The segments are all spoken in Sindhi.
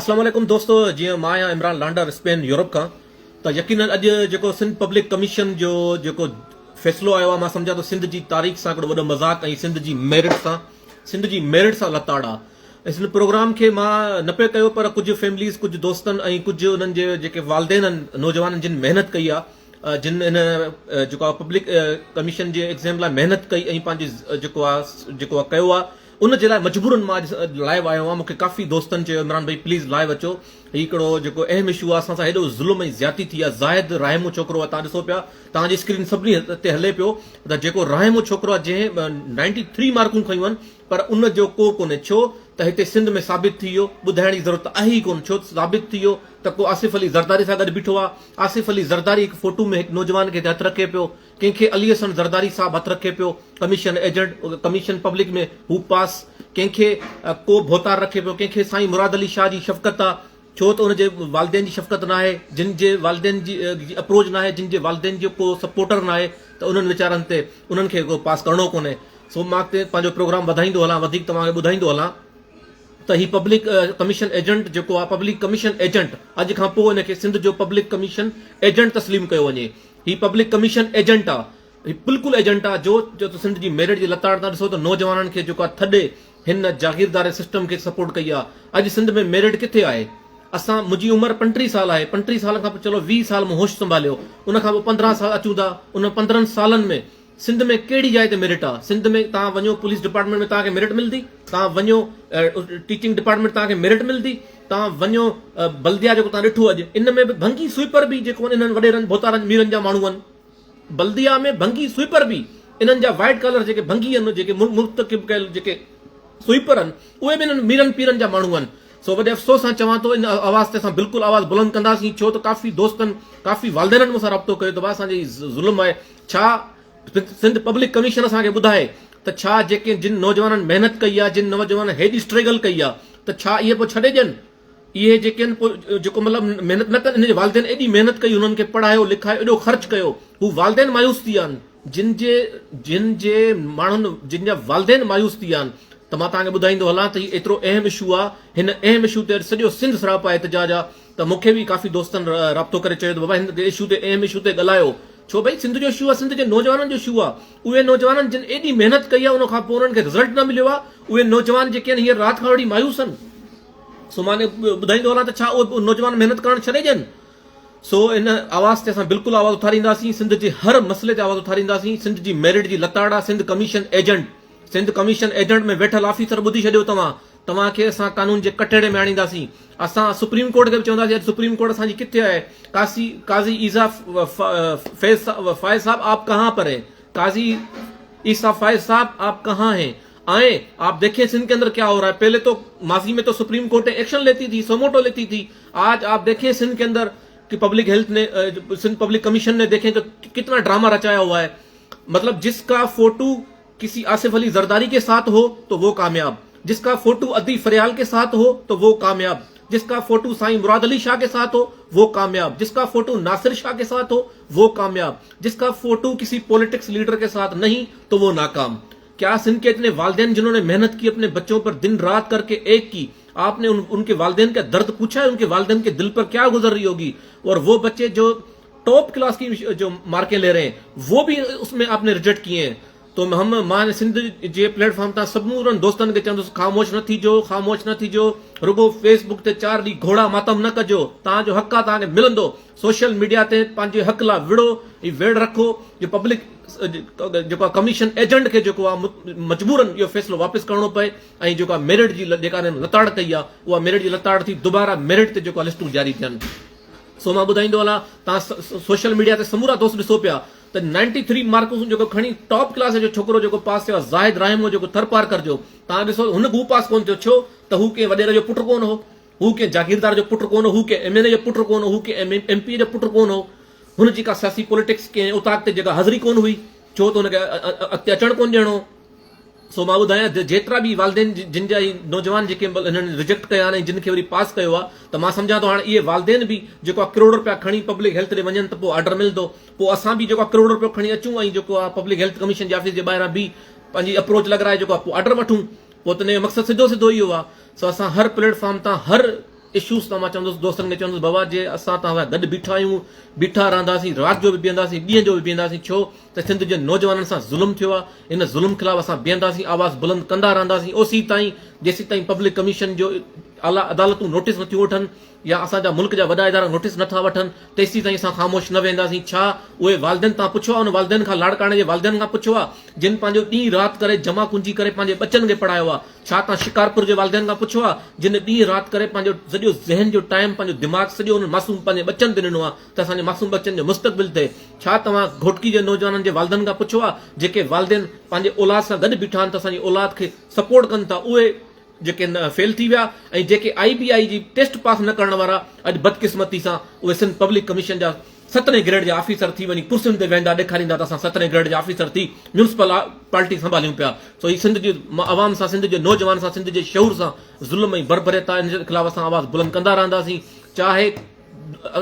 اسلام عليڪم دوستو جيئن مان آهيان عمران لانڊر اسپين يورپ کان ته يقينن اڄ جيڪو سنڌ پبلڪ ڪميشن جو جيڪو فيصلو آيو آهي مان سمجهان ٿو سنڌ جي تاريخ سان هڪڙو وڏو مذاق ۽ سنڌ جي ميرٽ سان سنڌ جي ميرٽ سان لتاڙ آهي ۽ سنڌ پروگرام کي مان نه پئي ڪيو پر ڪجهه فيمليز ڪجهه دوستن ۽ ڪجهه انهن جي جيڪي والدين آهن نوجوانن جن محنت ڪئي آهي جن ان جيڪو آهي پبلڪ ڪميشن جي ايگزام لاء محنت ڪئي ۽ پنهنجي جيڪو آهي جيڪو آهي ڪيو آهي ان جي لاء مجبورن مان اڄ لائيو آيو آهيان مونکي ڪافي دوستن چيو عمران ڀائي پليز لائيو اچو هي هڪڙو جيڪو اهم اشو آهي اسان سان هيڏو ظلم ۽ زيادتي ٿي آهي زاهد راهمو ڇوڪرو آهي تان ڏسو پيا تان جي اسڪرين سڀني تي هلي پيو ته جيڪو راهمو ڇوڪرو آهي جنهن نائنٽي ٿري مارڪون کنيون آهن پر ان جو ڪو ڪونهي ڇو ته هتي سنڌ ۾ ثابت ٿي ويو ٻڌائڻ جي ضرورت آهي ئي ڪونه ڇو ثابت ٿي ويو ته ڪو آصف علي زرداري سان گڏ بيٺو آهي آصف علي زرداري هڪ فوٽو ۾ هڪ نوجوان کي هٿ رکي پيو ڪنهن کي علي حسن زرداري صاحب هٿ رکي پيو، ڪميشن ايجنٽ ڪميشن پبلڪ ۾ هو پاس، ڪنهن کي ڪو ڀوتار رکي پيو، ڪنهن کي سائين مراد علي شاهه جي شفقت آ، ڇو ته ان جي والدين جي شفقت ناهي، جن جي والدين جي اپروچ ناهي، جن جي والدين جو ڪو سپورٽر ناهي ته انهن ويچارن تي انهن کي ڪو پاس ڪرڻو ڪونهي. سو مان اڳتي پنهنجو پروگرام وڌائيندو هلان وڌيڪ توهان کي ٻڌائيندو هلان ته هي پبلڪ ڪميشن ايجنٽ جيڪو آ پبلڪ ڪميشن ايجنٽ اڄ کان پوء ان کي سنڌ جو پبلڪ ڪميشن ايجنٽ تسليم ڪيو وڃي. هي پبلڪ ڪميشن ايجنٽ آ هي بلڪل ايجنٽ آ جو جو ته سنڌ جي ميرٽ جي لتاڙ تان ڏسو ته نوجوانن کي جيڪو آ ٿڏي هن جاگيرداري سسٽم کي سپورٽ ڪئي آ اڄ سنڌ ۾ ميرٽ ڪٿي آهي اسان منهنجي عمر 35 سال آهي 35 سال کان پوء چلو 20 سال مون هوش سنڀاليو ان کان پوء 15 سال اچون ٿا ان 15 سالن ۾ سنڌ ۾ ڪهڙي جاء تي ميرٽ آ سنڌ ۾ توهان وڃو پوليس ڊپارٽمينٽ ۾ توهان کي ميرٽ ملندي توهان وڃو ٽيچنگ ڊپارٽمينٽ توهان کي ميرٽ ملندي توهان وڃو بلديا جيڪو توهان ڏٺو اڄ ان ۾ به ڀنگي سوئپر به جيڪو انهن وڏيرن ڀوتارن ميرن جا ماڻهو آهن بلديا ۾ ڀنگي سوئپر به انهن جا وائٽ ڪالر جيڪي ڀنگي آهن جيڪي مرتڪب ڪيل جيڪي سوئپر آهن اهي به انهن ميرن پيرن جا ماڻهو آهن سو وڏي افسوس سان چوان ٿو ان آواز تي اسان بلڪل آواز بلند ڪنداسين ڇو ته ڪافي دوستن ڪافي والدينن مون سان رابطو ڪيو ته ڀاء اسان جي ظلم آهي ڇا سنڌ پبلڪ ڪميشن اسان کي ٻڌائي ته ڇا جيڪي جن نوجوانن محنت ڪئي آهي جن نوجوانن هيڏي اسٽريگل ڪئي آهي ته ڇا اهي پوء ڇڏي ڏين اهي جيڪي آهن پوء جيڪو مطلب محنت نه ڪن انهن جي والدين ايڏي محنت ڪئي انهن کي پڙهايو لکايو ايڏو خرچ ڪيو هو والدين مايوس ٿي ويا آهن جن جي جن جي ماڻهن جن جا والدين مايوس ٿي ويا آهن ته مان توهان کي ٻڌائيندو هلان ته هي ايترو اهم اشو آهي هن اهم اشو تي اڄ سڄو سنڌ سراپا احتجاج آهي ته مون کي به ڪافي دوستن رابطو ڪري چيو ته بابا هن اشو تي اهم اشو تي ڳالهايو ڇو ڀئي سنڌ جو اشو آهي سنڌ جي نوجوانن جو اشو آهي اهي نوجوانن جن ايڏي محنت ڪئي آهي ان کان پوء انهن کي رزلٽ نه مليو آهي اهي نوجوان جيڪي آهن هينئر رات کان وٺي مايوس آهن سو مان ٻڌائيندو هلان ته ڇا اهي نوجوان محنت ڪرڻ ڇڏي ڏين سو ان آواز تي اسان بلڪل آواز اٿارينداسين سنڌ جي هر مسئلي تي آواز اٿارينداسين سنڌ جي ميرٽ جي لتاڙ آهي Sindh commission agent Sindh commission agent ۾ ويٺل آفيسر ٻڌي ڇڏيو توهان توهان کي اسان قانون جي ڪٽهڙي ۾ آڻينداسين اسان سپريم ڪورٽ کي به چونداسين اڄ سپريم ڪورٽ اسان جي ڪٿي آهي قاصي قاضي عيسيٰ فيض فائز صاحب آپ ڪهان پر هين قاضي عيسيٰ فائز صاحب آپ ڪهان هين آئين آپ ديکين سنڌ ڪي اندر ڪيا هو رها هي پهلي تو ماضي ۾ تو سپريم ڪورٽ ايڪشن ليتي ٿي سوموٽو ليتي ٿي آج آپ ديکين سنڌ ڪي اندر ڪي پبلڪ هيلٿ ني سنڌ پبلڪ ڪميشن ني ديکين ڪي ڪتنا ڊراما رچايا هوا هي مطلب جس ڪا فوٽو ڪسي آصف علي زرداري ڪي ساٿ هو تو وو ڪامياب جس ڪا فوٽو ادي فريال ڪي ساٿ هو تو وو ڪامياب جس ڪا فوٽو سائين مراد علي شاھ ڪي ساٿ هو وو ڪامياب جس ڪا فوٽو ناصر شاھ ڪي ساٿ هو وو ڪامياب جس ڪا فوٽو ڪسي پوليٽڪس ليڊر ڪي ساٿ نهين تو وو ناڪام ڪيا سنڌ ڪي اتني والدين جنهون ني محنت ڪي اپني بچون پر دن رات ڪر ڪي ايڪ ڪي آپ ني ان ڪي والدين ڪا درد پوڇا هي ان ڪي والدين ڪي دل پر ڪيا گذر رهي هوگي اور وو بچي جو ٽاپ ڪلاس ڪي جو مارڪين لي رهي هين وو به اس ۾ آپ ني رجيڪٽ ڪيي هين تو هم مان سنڌ جي پليٽ فارم تان سمورن دوستن کي چوندس خاموش نه ٿيجو خاموش نه ٿيجو رڳو فيس بڪ تي چار ڏينهن گهوڙا ماتم نه ڪجو توهان جو حق آ توهان کي ملندو سوشل ميڊيا تي پنهنجي حق لا وڙهو ۽ ويڙهه رکو جو پبلڪ جيڪو آ ڪميشن ايجنٽ کي جيڪو آ مجبورن اهو فيصلو واپس ڪرڻو پئي ۽ جيڪو آ ميرٽ جي جيڪا انهن لتاڙ ڪئي آ اها ميرٽ جي لتاڙ ٿي دوباره ميرٽ تي جيڪو آ لسٽون جاري ٿين. سو مان ٻڌائيندو هلان توهان سوشل ميڊيا تي سمورا دوست ڏسو پيا ته نائنٽي ٿري مارڪسون جيڪو کڻي ٽاپ ڪلاس جو ڇوڪرو جيڪو پاس ٿيو آهي زاهد راهمو جيڪو ٿر پارڪر جو توهان ڏسو هن هو پاس ڪونه ٿيو ڇو ته هو ڪنهن وڏيري جو پٽ ڪونه هو هو ڪنهن جاگيردار جو پٽ ڪونه هو ڪنهن ايم اين اي جو پٽ ڪونه هو ڪنهن ايم پي اي جو پٽ ڪونه هو هن جي ڪا سياسي پوليٽڪس ڪنهن اوطاق تي جيڪا حاضري ڪونه هئي ڇو ته هن کي اڳتي اچڻ ڪونه ڏيڻو سو مان ٻڌايان ته جيترا به والدين جن جا هي نوجوان جيڪي هنن رجيڪٽ ڪيا آهن ۽ جن کي وري پاس ڪيو آهي ته مان سمجهان ٿو هاڻي اهي والدين به جيڪو آهي ڪروڙ رپيا کڻي پبلڪ هيلٿ ڏي وڃن ته پوء آرڊر ملندو پوء اسان به جيڪو آهي ڪروڙ رپيو کڻي اچون ۽ جيڪو آهي پبلڪ هيلٿ ڪميشن جي آفيس جي ٻاهران بيهي پنهنجي اپروچ لڳرائي جيڪو آهي پوء آرڊر وٺون. پوء ته ان جو مقصد سڌو سڌو اهو آهي سو اسان هر پليٽ فارم تان هر اشوز تان مان چوندس دوستن کي چوندس بابا جي اسان توهان سان گڏ بيٺا آهيون بيٺا رهنداسين رات جو به بيهنداسين ڏينهن جو به بيهنداسين ڇو ته سنڌ جي نوجوانن سان ظلم ٿيو آهي ان ظلم خلاف اسان بيهنداسين آواز بلند ڪندا رهنداسين اوسي تائين جيسين تائين پبلڪ ڪميشن جو اعليٰ عدالتون نوٽيس نٿيون وٺن يا اسان جا ملڪ جا وڏا ادارا نوٽيس نٿا وٺن تيسين تائين اسان خاموش نه ويهنداسين ڇا اهي والدين تان پڇيو آهي ان والدين کان لاڙڪاڻي جي والدين کان پڇيو آهي جن پنهنجو ڏينهن رات ڪري جمع ڪنجي ڪري پنهنجي ٻچن کي پڙهايو آهي ڇا تان شڪارپور جي والدين کان پڇيو آهي جن ڏينهن رات ڪري پنهنجو سڄو ذهن جو ٽائيم پنهنجو دماغ سڄو انهن معصوم پنهنجي ٻچن تي ڏنو آهي ته اسان جي معصوم ٻچن جو مستقبل ٿئي ڇا توهان گهوٽڪي جي نوجوانن جي والدن کان پڇيو آهي جيڪي والدين پنهنجي اولاد سان گڏ بيٺا آهن ته اسان جي اولاد کي سپورٽ ڪن ٿا اهي جيڪي فيل ٿي ويا ۽ جيڪي آئي بي آئي جي ٽيسٽ پاس نه ڪرڻ وارا اڄ بدقسمتي سان اهي سنڌ پبلڪ ڪميشن جا سترهين گريڊ جا آفيسر ٿي وڃي ڪرسين تي ويهندا ڏيکاريندا ته اسان سترهين گريڊ جا آفيسر ٿي ميونسپل پالٽي سنڀاليون پيا سو هي سنڌ جي عوام سان سنڌ جي نوجوان سان سنڌ جي شعور سان ظلم ۽ بربريت آهي ان جي خلاف اسان آواز بلند ڪندا رهنداسين چاهي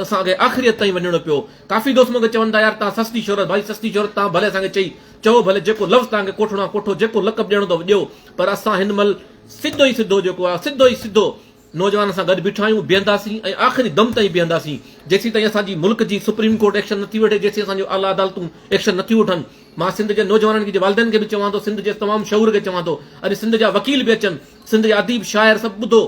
اسان کي آخري حد تائين وڃڻو پيو. ڪافي دوست مون کي چون ٿا يار توهان سستي شهرت ڀائي سستي شهرت توهان ڀلي اسان کي چئي چئو ڀلي جيڪو لفظ توهان کي ڪوٺڻو آهي ڪوٺو جيڪو لقب ڏيڻو اٿو ڏيو پر اسان هن مهل سڌو ئي سڌو جيڪو آهي سڌو ئي سڌو نوجوانن سان گڏ بيٺا آهيون بيهنداسين ۽ آخري دم تائين بيهنداسين جيسين تائين اسان جي ملڪ جي سپريم ڪورٽ ايڪشن نٿي وٺي جيسين اسان جون اعليٰ عدالتون ايڪشن نٿيون وٺن مان سنڌ جي نوجوانن کي جي والدين کي به چوان ٿو سنڌ جي تمام شعور کي چوان ٿو اڄ سنڌ جا وڪيل به اچن سنڌ جا اديب شاعر سڀ ٻڌو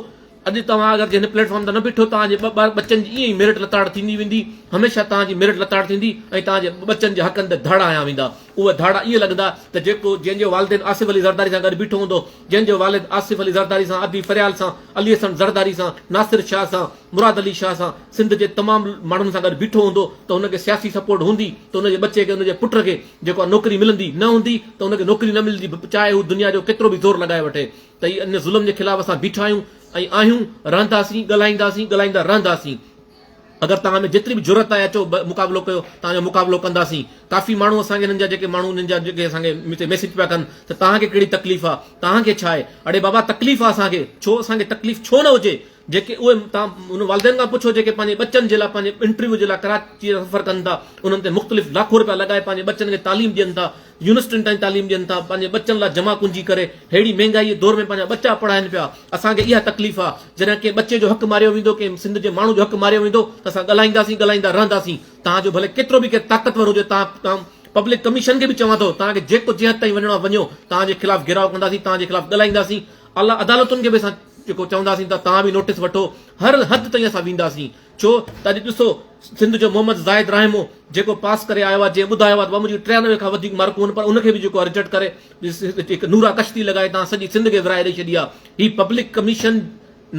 اڄ توهان اگر جي هن پليٽ فارم تان نه بيٺو توهان جي ٻچن جي ائين ئي ميرٽ لتاڙ ٿيندي ويندي هميشه توهان جي ميرٽ لتاڙ ٿيندي ۽ توهان جي ٻچن جي حقن تي ڌاڙا هنيا ويندا اهي ڌاڙا ائين لڳندا ته جيڪو جنهن جو والدين آصف علي زرداري سان گڏ بيٺو هوندو جنهن جو والد آصف علي زرداري سان ادي فريال سان علي حسن زرداري سان ناصر شاهه سان مراد علي شاهه سان سنڌ جي تمام ماڻهن سان گڏ بيٺو هوندو ته هن کي سياسي سپورٽ هوندي ته ان جي ٻچي کي ان جي پٽ کي جيڪو آهي نوڪري ملندي نه هوندي ته ان کي نوڪري نه ملندي چاهي هو دنيا جو ڪيترو به زور لڳائي وٺي ته هي ان ظلم جي خلاف اسان بيٺا آهيون ۽ آهيون، رهنداسين، ڳالهائينداسين، ڳالهائيندا رهنداسين. اگر توهان ۾ جيتري به جرئت آهي اچو مقابلو ڪيو، توهان جو مقابلو ڪنداسين. ڪافي ماڻهو اسان کي هنن جا جيڪي ماڻهو انهن جا جيڪي اسان کي مون تي ميسيج پيا ڪن ته توهان کي ڪهڙي تڪليف آهي، توهان کي ڇا آهي؟ اڙي بابا تڪليف آهي اسان کي، ڇو اسان کي تڪليف ڇو نه هجي؟ جيڪي اهي توهان انهن والدين کان پڇو جيڪي پنهنجي ٻچن جي لاء پنهنجي انٽرويو جي لاء ڪراچي جو سفر ڪن ٿا، انهن تي مختلف لاکون رپيا لڳائي پنهنجي ٻچن کي تعليم ڏين ٿا، يونيورسٽين تائين تعليم ڏين ٿا، پنهنجي ٻچن لاء جمع ڪنجي ڪري ههڙي مهنگائي جي دور ۾ پنهنجا ٻچا پڙهائين پيا، اسان کي اها تڪليف آ، جڏهن ڪنهن ٻچي جو حق ماريو ويندو، ڪنهن سنڌ جي ماڻهو جو حق ماريو ويندو ته اسان ڳالهائينداسين، ڳالهائيندا رهنداسين، توهان جو ڀلي ڪيترو به ڪير طاقتور هجي، توهان پبلڪ ڪميشن کي به چوان ٿو، توهان کي جيڪو جنهن حد تائين وڃڻو آ وڃو، توهان جي خلاف گهيراء ڪنداسين، توهان جي خلاف ڳالهائينداسين، اعليٰ عدالتن کي به اسان جيڪو چونداسين ته توهان به نوٽيس وٺو، هر حد تائين اسان وينداسين. ڇو ته اڄ ڏسو سنڌ جو محمد زاهد راهمو جيڪو پاس ڪري آيو آهي جنهن ٻڌايو آهي ته بابا منهنجي 93 کان وڌيڪ مارڪون آهن پر ان کي به جيڪو آهي ريجيڪٽ ڪري هڪ نورا ڪشتي لڳائي تان سڄي سنڌ کي ورهائي ڏئي ڇڏي آهي هي پبلڪ ڪميشن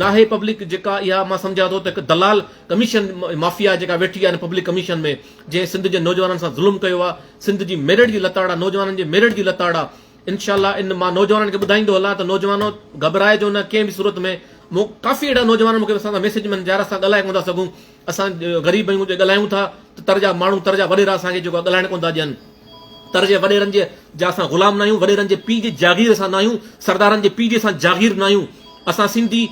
ناهي پبلڪ جيڪا اها مان سمجهان ٿو ته هڪ دلال ڪميشن مافيا جيڪا ويٺي آهي پبلڪ ڪميشن ۾ جنهن سنڌ جي نوجوانن سان ظلم ڪيو آهي سنڌ جي ميرٽ جي لتاڙ آهي نوجوانن جي ميرٽ جي لتاڙ آهي انشاء الله ان مان نوجوانن کي ٻڌائيندو هلان ته نوجوانو گهٻرائجو نه ڪنهن به صورت ۾ مون ڪافي اهڙا نوجوان مونکي اسان سان ميسيج ۾ يار اسان ڳالهائي ڪونه ٿا سگهون اسان غريب آهيون جي ڳالهايون ٿا ته تر جا ماڻهو تر جا وڏيرا اسان کي جيڪو ڳالهائڻ ڪونه ٿا ڏين تر جي وڏيرن جي جا اسان غلام نه آهيون وڏيرن جي پيء جي جاگير اسان نه آهيون سردارن جي پيء جي اسان جاگير نه آهيون اسان سنڌي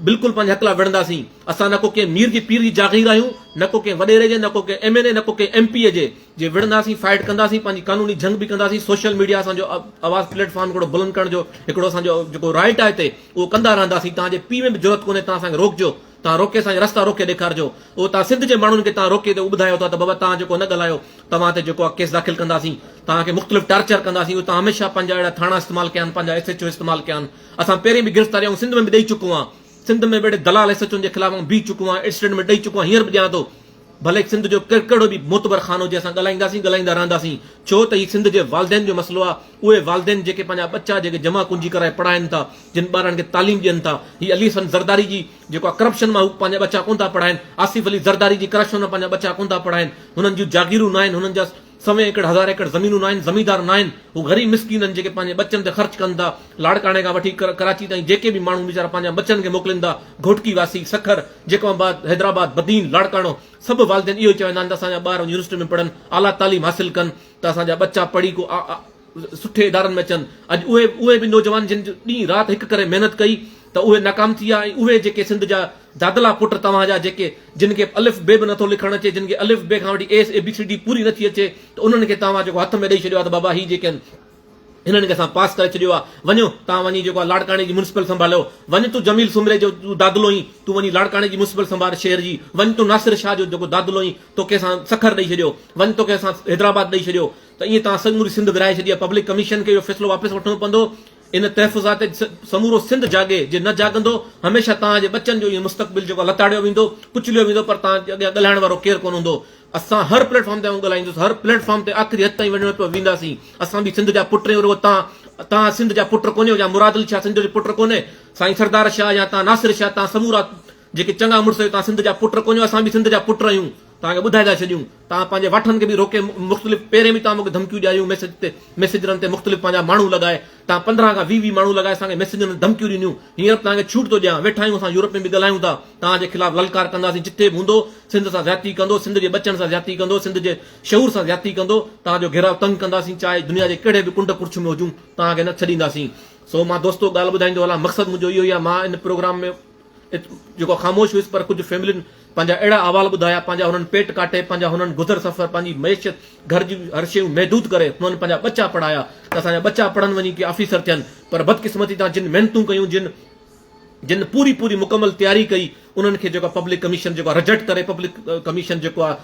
بلڪل پنهنجي حق لاء وڙهنداسين اسان نه ڪو ڪنهن مير جي پير جي جاگير آهيون نه ڪو ڪنهن وڏيري جي نه ڪو ڪنهن ايم اين اي نه ڪو ڪنهن ايم پي اي جي جي وڙهنداسين فائيٽ ڪنداسين پنهنجي قانوني جنگ به ڪنداسين سوشل ميڊيا اسان جو آواز پليٽ فارم هڪڙو بلند ڪرڻ جو هڪڙو اسان جو جيڪو رائيٽ آهي هتي اهو ڪندا رهنداسين توهان جي پيء ۾ به جرئت ڪونهي توهان اسان کي روڪجو توهان روڪي اسان جا رستا روڪي ڏيکارجو اهو توهان سنڌ جي ماڻهن کي توهان روڪي ته ٻڌايو ٿا ته بابا توهان جيڪو نه ڳالهايو توهان تي جيڪو آهي ڪيس داخل ڪنداسين توهان کي مختلف ٽارچر ڪنداسين اهو توهان هميشه پنهنجا اهڙا ٿاڻا استعمال ڪيا آهن پنهنجا ايس ايڇ او استعمال ڪيا آهن اسان پهرين به گرفتاري آئون سنڌ ۾ به ڏئي چڪو آهيان سنڌ ۾ به اهڙي دلال ايس ايڇ اون جي خلاف آئون بيهي چڪو آهيان اسٽيٽمينٽ ڏئي چڪو آهيان هينئر به ڏيان ٿو ڀلي سنڌ جو ڪهڙو به معتبر خان هجي اسان ڳالهائينداسين ڳالهائيندا رهنداسين ڇو ته هي سنڌ جي والدين جو مسئلو آهي اهي والدين جيڪي پنهنجا ٻچا جيڪي جمع ڪنجي ڪرائي پڙهائين ٿا جن ٻارڙن کي تعليم ڏين ٿا هي علي حسن زرداري جي جيڪو آهي ڪرپشن مان هو پنهنجا ٻچا ڪونه ٿا پڙهائين آصف علي زرداري جي ڪرپشن مان پنهنجا ٻچا ڪونه ٿا پڙهائين هنن جون جاگيرون ناهن هنن جا سوين ايڪڙ هزار ايڪڙ زمينون ناهن زميندار ناهن هو غريب مسڪين آهن جيڪي پنهنجي ٻچن تي خرچ ڪن ٿا لاڙڪاڻي کان وٺي ڪراچي تائين جيڪي به ماڻهو ويچارا پنهنجا ٻچن کي موڪلين ٿا گهوٽڪي واسي سکر جيڪب آباد حيدرآباد بدين لاڙڪاڻو سڀ والدين اهو ئي چوندا آهن ته اسان جا ٻار يونيورسٽي ۾ پڙهن اعليٰ تعليم حاصل ڪن ته اسان جا ٻچا پڙهي ڪو سٺي ادارن ۾ اچن اڄ اهي اهي به نوجوان جن ڏينهن رات هڪ ڪري محنت ڪئي ته اهي ناڪام ٿي ويا ۽ اهي جيڪي سنڌ جا دادلا پٽ توهان جا جيڪي جن کي الف بي به نٿو لکڻ اچي جن کي الف بي کان وٺي ايس اي بي سي ڊي پوري نٿي اچي ته انهن کي توهان جيڪو هٿ ۾ ڏئي ڇڏيو آهي ته بابا هي جيڪي آهن هنن کي اسان پاس ڪري ڇڏيو آ، وڃو توهان وڃي جيڪو آ لاڙڪاڻي جي ميونسپل سنڀاليو، وڃ تون جميل سومري جو تون دادلو آهين، تون وڃي لاڙڪاڻي جي ميونسپل سنڀار شهر جي، وڃ تون ناصر شاهه جو جيڪو دادلو آهين، توکي اسان سکر ڏئي ڇڏيو، وڃ توکي اسان حيدرآباد ڏئي ڇڏيو ته ائين توهان سموري سنڌ ورهائي ڇڏي آ، پبلڪ ڪميشن کي اهو فيصلو واپس وٺڻو پوندو، ان تحفظات تي سمورو سنڌ جاڳي، جي نه جاڳندو هميشه توهان جي ٻچن جو اهو مستقبل جيڪو آ لتاڙيو ويندو، ڪچليو ويندو پر توهان جي اڳيان ڳالهائڻ وارو ڪير ڪونه هوندو. اسان هر پليٽ فارم تي آئون ڳالهائيندس هر پليٽ فارم تي آخري حد تائين وڃڻو پيو وينداسين اسان به سنڌ جا پٽ آهيون رڳو توهان توهان سنڌ جا پٽ ڪونهيو يا مراد علي شاهه سنڌ جو پٽ ڪونهي سائين سردار شاهه يا توهان ناصر شاهه توهان سمورا جيڪي چڱا مڙس آهيو توهان سنڌ جا پٽ ڪونهيو اسان به سنڌ جا پٽ آهيون توهان کي ٻڌائي ٿا ڇڏيون توهان پنهنجي واٺن کي به روڪي مختلف پهرين به توهان مونکي ڌمڪيون ڏياريون ميسج تي ميسيجرن تي مختلف پنهنجا ماڻهو لڳائي توهان 15 کان 20 20 ماڻهو لڳائي اسان کي ميسيجن تي ڌمڪيون ڏنيون هينئر به توهان کي ڇوٽ ٿو ڏيان ويٺا آهيون اسان يورپ ۾ به ڳالهايون ٿا توهان جي خلاف للڪار ڪنداسين جتي به هوندو سنڌ سان زيادتي ڪندو سنڌ جي ٻچن سان زيادتي ڪندو سنڌ جي شعور سان زيادتي ڪندو توهان جو گهيراء تنگ ڪنداسين چاهي دنيا جي ڪهڙي به ڪنڊ ڪڙڇ ۾ هجون توهان کي نه ڇڏينداسين سو مان دوستو ڳالهه ٻڌائيندو هلان مقصد منهنجو اهو ئي آهي مان ان پروگرام ۾ جيڪو خاموش هيس پر ڪجهه فيملين پنهنجا اهڙا احوال ٻڌايا پنهنجا هنن پيٽ ڪاٽي پنهنجا هنن گذر سفر پنهنجي معيشت گهر جون هر شيون محدود ڪري هنن پنهنجا ٻچا پڙهايا ته اسان جا ٻچا پڙهن وڃي ڪي آفيسر ٿين پر بدقسمتي تان جن محنتون ڪيون جن جن پوري پوري مڪمل تياري ڪئي انهن کي جيڪو پبلڪ ڪميشن جيڪو رجيڪٽ ڪري پبلڪ ڪميشن جيڪو آهي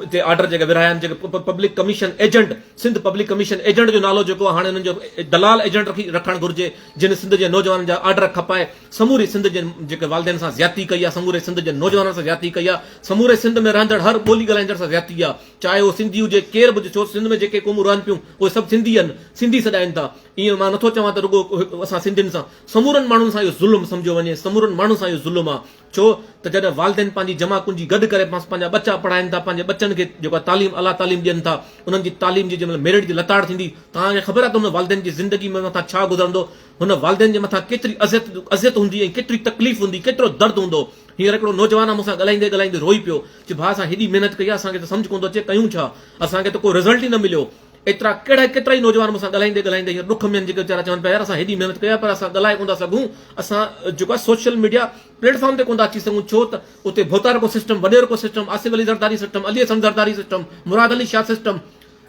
اتي آرڊر جيڪي ورهايا آهن جيڪي public commission agent Sindh public commission agent جو نالو جيڪو آهي هاڻي انهن جو دلال ايجنٽ رکي رکڻ گهرجي جن سنڌ جي نوجوانن جا آرڊر کپائي سموري سنڌ جي جيڪي والدين سان زيادتي ڪئي آهي سموري سنڌ جي نوجوانن سان زيادتي ڪئي آهي سموري سنڌ ۾ رهندڙ هر ٻولي ڳالهائيندڙ سان زيادتي آهي چاهي اهو سنڌي هجي ڪير به هجي ڇو سنڌ ۾ جيڪي قومون رهن پيون اهي سڀ سنڌي آهن سنڌي سڏائين ٿا ائين مان نٿو چوان ته رڳو اسان سنڌين سان سمورن ماڻهن سان اهو ظلم سمجهيو وڃي سمورن ماڻهن سان اهو ظلم آهي ڇو ته جڏهن والدين پنهنجي جمع ڪنجي گڏ ڪري پنهنجا ٻچا پڙهائين ٿا پنهنجي ٻچن کي جيڪو آهي تعليم اعليٰ تعليم ڏين ٿا انهن جي تعليم جي جنهن مهل ميرٽ جي لتاڙ ٿيندي توهان کي خبر آهي ته انهن والدين جي زندگي ۾ مٿان ڇا گذرندو هن والدين جي مٿان ڪيتري اذيت اذيت هوندي ۽ ڪيتري تڪليف هوندي ڪيترو درد هوندو هينئر هڪڙو نوجوان مون سان ڳالهائيندي ڳالهائيندي روئي پيو چي ڀاء اسان هيڏي محنت ڪئي آهي اسان کي ته سمجهه ڪونه ٿو اچي ڪيون ڇا اسان کي ته ڪو رزلٽ ئي نه مليو ايترا ڪهڙا ڪيترا ئي نوجوان مون سان ڳالهائيندي ڳالهائيندي هينئر ڏک ۾ آهن جيڪي ويچارا چون پيا يار اسان هيڏي محنت ڪئي آهي پر اسان ڳالهائي ڪونه ٿا سگهون اسان جيڪو آهي سوشل ميڊيا پليٽ فارم تي ڪونه ٿا اچي سگهون ڇو ته اتي ڀوتارڪو سسٽم وڏيرڪو system Asif Ali Zardari system Ali Hassan Zardari system Murad Ali Shah system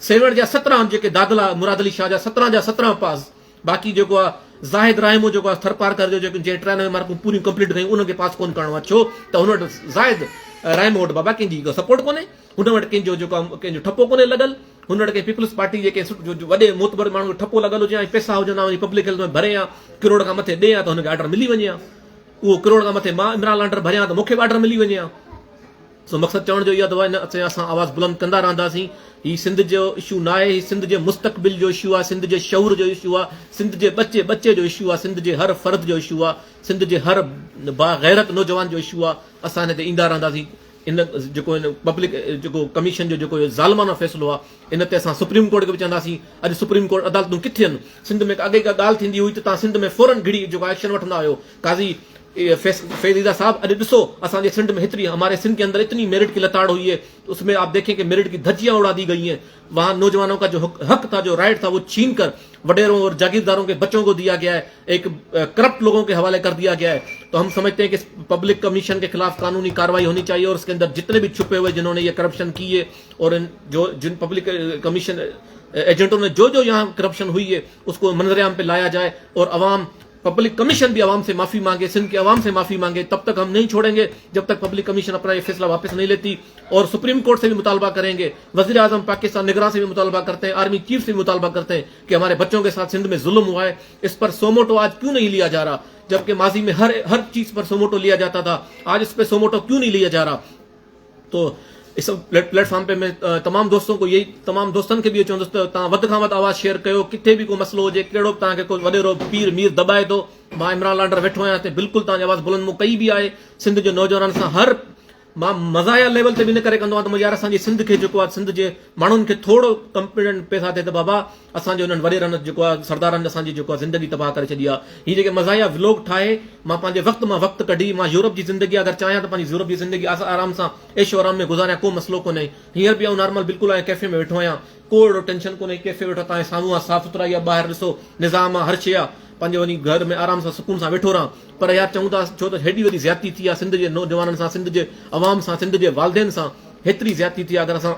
Sehwan جا 17 جيڪي دادلا مراد علي شاهه جا 17 جا 17 پاس باقي جيڪو آ زاهد راهمو جيڪو آ ٿرپارڪر جو جيڪو جنهن 93 مارڪون پوريون ڪمپليٽ ڪيون ان کي پاس ڪون ڪرڻو آ ڇو ته هن وٽ زاهد راهمو وٽ بابا ڪنهن جي سپورٽ ڪونهي هن وٽ ڪنهن جو جيڪو آ ڪنهن جو ٺپو ڪونهي لڳل هن وٽ ڪنهن پيپلز پارٽي جي ڪنهن وڏي معتبر ماڻهو جو ٺپو لڳل هجي ۽ پئسا هجن ها وڃي پبلڪ هيلٿ ۾ ڀري ها ڪروڙ کان مٿي ڏي ها ته هن کي آرڊر ملي وڃي ها اهو ڪروڙ کان مٿي مان عمران لانڊر ڀريان ته مون کي به آرڊر ملي وڃي ها سو مقصد چوڻ جو اهو آهي ته ان تي اسان آواز بلند ڪندا رهنداسين. هي سنڌ جو اشو ناهي، هي سنڌ جي مستقبل جو اشو آهي، سنڌ جي شعور جو اشو آهي، سنڌ جي ٻچي ٻچي جو اشو آهي، سنڌ جي هر فرد جو اشو آهي، سنڌ جي هر باغيرت نوجوان جو اشو آهي. اسان ان تي ايندا رهنداسين. ان جيڪو ان پبلڪ جيڪو ڪميشن جو جيڪو ظالمانه فيصلو آهي ان تي اسان سپريم ڪورٽ کي به چونداسين. اڄ سپريم ڪورٽ عدالتون ڪٿي آهن؟ سنڌ ۾ اڳي ڪا ڳالهه ٿيندي هئي ته توهان سنڌ ۾ فورن گهڙي جيڪو ايڪشن وٺندا هيو. قاضي فيض عيسيٰ صاحب اڄ ڏسو اسان جي سنڌ ۾ هيتري هماري سنڌ ڪي اندر اتني ميرٽ ڪي لتاڙ هئي هي اس ۾ آپ ديکين ڪي ميرٽ ڪي ڌجيان اڙا the گئي هين وهان نوجوانون ڪا جو حق ٿا جو رائٽ ٿا وو ڇين ڪر وڊيرون اور جاگيردارون ڪي بچون ڪو ديا گيا هي ايڪ ڪرپٽ لوگون ڪي حوالي ڪر ديا گيا هي تو هم سمجهتي هين ڪي پبلڪ ڪميشن ڪي خلاف قانوني ڪاروائي هوني چاهيي اور اس ڪي اندر جتني ڀي ڇپي هئي جنهون ني يه ڪرپشن ڪي هي اور ان جو جن پبلڪ ڪميشن ايجنٽون ني جو جو يهان ڪرپشن هئي هي اس ڪو منظر عام پي لايا جائي اور عوام پبلک ڪميشن به عوام سي معافي مانگي سنڌ ڪي عوام سي معافي مانگي تب تڪ هم نهين ڇوڙين گي جب تڪ پبلڪ ڪميشن اپنا يه فيصله واپس نهين ليتي اور سپريم ڪورٽ سي به مطالبه ڪرين گي وزير اعظم پاڪستان نگران سي به مطالبه ڪرتي هين آرمي چيف سي به مطالبه ڪرتي هين ڪي هماري بچون ڪي ساٿ سنڌ ۾ ظلم هوا هي اس پر سوموٽو آج ڪيون نهين ليا جا رها جب ڪي ماضي ۾ هر هر چيز پر سوموٽو ليا جاتا ٿا آج اس پي سوموٽو ڪيون نهين ليا جا رها تو اس پليٽ فارم پي مين تمام دوستون ڪو يهي تمام دوستن کي به اهو چوندس ته توهان وڌ کان وڌ آواز شيئر ڪيو ڪٿي به ڪو مسئلو هجي ڪهڙو به توهان کي ڪو وڏيرو پير مير دٻائي ٿو مان عمران لانڊر ويٺو آهيان هتي بلڪل توهان جي آواز بلند مون ڪئي به آهي سنڌ جي نوجوانن سان هر مان مزاحيه ليول تي به ان ڪري ڪندو آهيان ته يار اسان جي سنڌ کي جيڪو آهي سنڌ جي ماڻهن کي ٿورو ڪمپيٽنٽ پئسا ٿئي ته بابا اسان جي انهن وڏيرن جيڪو آهي سردارن اسان جي جيڪو آهي زندگي تباهه ڪري ڇڏي آهي هي جيڪي مزاحيه ولوگ ٺاهي مان پنهنجي وقت مان وقت ڪڍي مان يورپ جي زندگي اگر چاهيان ته پنهنجي يورپ جي زندگي آرام سان عيش و آرام ۾ گذاريان ڪو مسئلو ڪونهي هينئر به آئون نارمل بلڪل آهيان ڪيفي ۾ ويٺو آهيان ڪو اهڙو ٽينشن ڪونهي ڪيفي ويٺو تانجي سامهون آهي صاف سٿرائي آهي ٻاهر ڏسو نظام آهي هر شيء آهي پنهنجي وڃي گهر ۾ آرام سان سڪون سان ويٺو رهان پر يار چئون ٿا ڇو ته هيڏي وڏي زيادتي ٿي آهي سنڌ جي نوجوانن سان سنڌ جي عوام سان سنڌ جي والدين سان هيتري زيادتي ٿي آهي اگر اسان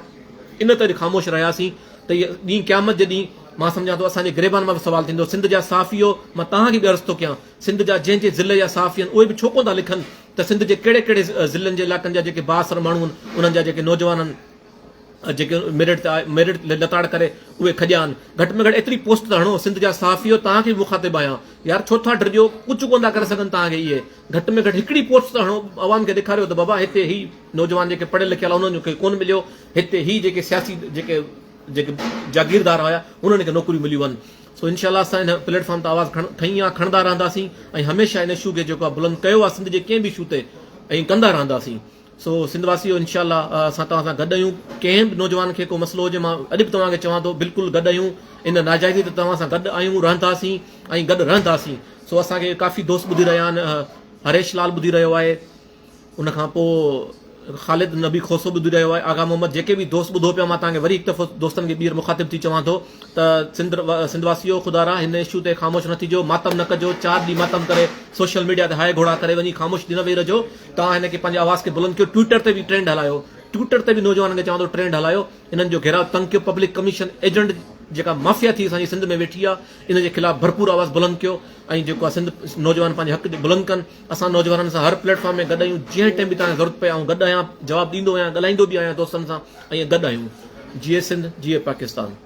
ان تي خاموش رهياسين ته اهي ڏينهن قيامت جي ڏينهن مان سمجهان ٿو اسان جي گريبان مان به سوال ٿيندو سنڌ جا صحافيو مان توهان کي به عرض ٿو ڪيان سنڌ جا جنهن جنهن ضلعي جا صحافي آهن اهي به ڇو ڪونه ٿا لکن ته سنڌ جي ڪهڙي ڪهڙي ضلعن جي علائقن جا جيڪي بااثر ماڻهو آهن انهن جا جيڪي نوجوان آهن جيڪي ميرٽ تي ميرٽ لتاڙ ڪري اهي کڄيا آهن گهٽ ۾ گهٽ ايتري پوسٽ ته هڻو سنڌ جا صحافيو توهان کي به مخاطب آهيان يار ڇو ٿا ڊڄو ڪجهه ڪونه ٿا ڪري سگهن توهان کي اهي گهٽ ۾ گهٽ هڪڙي پوسٽ ته هڻو عوام کي ڏيکاريو ته بابا هتي هي نوجوان جيڪي پڙهيل لکيل انهن کي ڪونه مليو هتي هي جيڪي سياسي جيڪي جيڪي جاگيردار هيا انهن کي نوڪريون مليون آهن سو انشاء الله اسان ان پليٽ فارم تي آواز کنئي آهي کڻندا رهنداسين ۽ هميشه ان اشو کي جيڪو آهي بلند ڪيو آهي سنڌ جي ڪنهن به اشو تي ۽ ڪندا رهنداسين سو سنڌ واسيو انشاء الله اسان توهان سان گڏ آهيون ڪنهن به نوجوان کي ڪو مسئلو هجي مان اڄ به توهان کي چوان ٿو بلڪل گڏ آهيون ان ناجائزي تي توهان سان گڏ آهيون رهنداسين ۽ گڏ رهنداسين سو اسان کي ڪافي دوست ٻڌي رهيا آهن هريش لال ٻڌي رهيو آهي ان کان پوء خالد نبي کوسو ٻڌي رهيو آهي، آغا محمد جيڪي به دوست ٻڌو پيا مان توهان کي وري هڪ دفعو دوستن کي ٻيهر مخاطب ٿي چوان ٿو ته سنڌ سنڌ واسيو خدارا هن اشو تي خاموش نه ٿيجو ماتم نه ڪجو چار ڏينهن ماتم ڪري سوشل ميڊيا تي هاء گهوڙا ڪري وڃي خاموش نه ويهي رهجو توهان هن کي پنهنجي آواز کي بلند ڪيو ٽوئٽر تي به ٽرينڊ هلايو ٽوئٽر تي به نوجوانن کي چوان ٿو ٽرينڊ هلايو انهن جو گهيراء تنگ ڪيو پبلڪ ڪميشن ايجنٽ جيڪا مافيا ٿي اسان جي سنڌ ۾ ويٺي آهي ان جي خلاف ڀرپور آواز بلند ڪيو ۽ جيڪو آهي سنڌ نوجوان پنهنجي حق بلند ڪن اسان نوجوانن سان هر پليٽ فارم ۾ گڏ آهيون جنهن ٽائيم به توهان کي ضرورت پئي آئون گڏ آهيان جواب ڏيندو آهيان ڳالهائيندو به آهيان دوستن سان ۽ گڏ آهيون جيئي سنڌ جيئي پاڪستان.